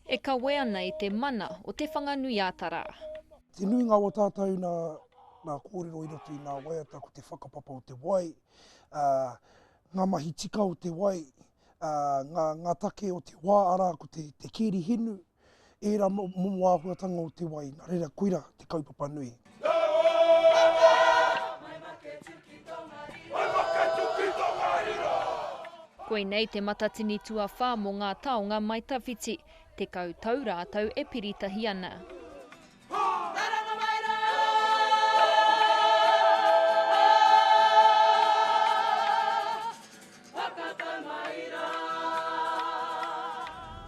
E kawe ana i te mana o Te Whanganui-a-Tara. Te nuinga o tātou nā, nā kōrero i roto i ngā waiata ko te whakapapa o te wai, ā, ngā mahi tika o te wai, ā, ngā, ngā take o te wā, arā, ko te, te keri hinu, ērā momo āhuatanga o te wai, nā reira koira te kaupapa nui. Koinei te matatini tuawhā mō ngā taonga mai tawhiti, 10 tau rātou e piritahi ana.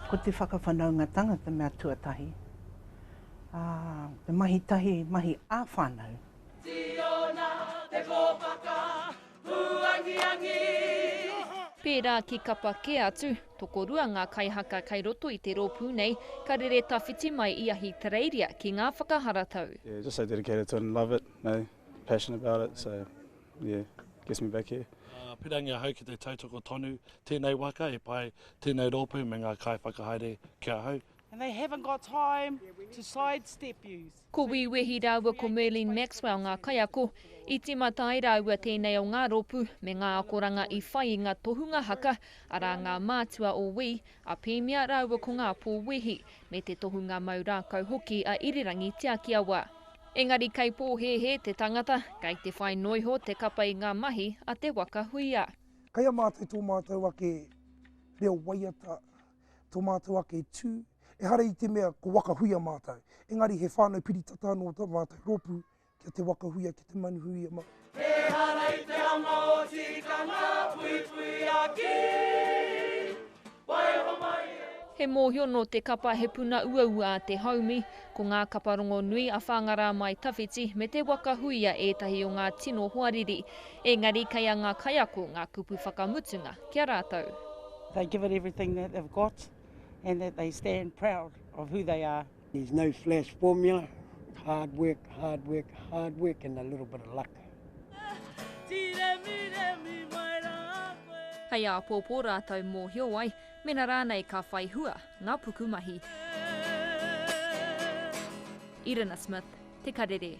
Ko te whakawhanaungatanga te mea tuatahi, ā, te mahi tahi, mahi ā-whānau. Tiona te kōpaka pūangiangi. Pērā ki kapa kē atu, tokorua ngā kaihaka kei roto i te rōpū nei ka rere tawhiti mai i Ahitereiria ki ngā whakaharatau. Yeah, just so dedicated to it and love it, you know, passionate about it, so yeah, gets me back here. Ka pirangi ahau ki te tautoko tonu tēnei waka e pai tēnei rōpū me ngā kaiwhakahaere ki ahau. And they haven't got time to sidestep you. Ko Wī Wehi rāua ko Merlene Maxwell ngā kaiako. I tīmata ai rāua tēnei o ngā rōpū me ngā akoranga i whai i ngā tohunga haka, arā ngā mātua o Wī, a Pīmia rāua ko Ngāpō Wehi, me te tohunga mau rākau hoki a Irirangi Tiakiawa. Engari kei pōhēhē te tangata, kei te whai noiho te kapa i ngā mahi a te waka huia. Kei a mātou tō mātou ake reo waiata, tō mātou ake tū, ehara i te mea ko waka huia mātou, engari he whānau piritata anō tā mātou rōpū kia te waka huia, kia te manu huia mā. Ehara i te anga o tikanga puipuia ki Waiho mai e. He mōhio nō te kapa he puna uaua a te haumi, ko ngā kapa rongonui a Whāngarā Mai Tawhiti me te Waka Huia ētahi o ngā tino hoariri. Engari kei a ngā kaiako ngā kupu whakamutunga ki a rātou. They give it everything that they've got and that they stand proud of who they are. There's no flash formula, hard work, hard work, hard work and a little bit of luck. Hei āpōpō rātou mōhio ai, mena rānei ka whai hua ngā pukumahi. Irina Smith, Te Karere.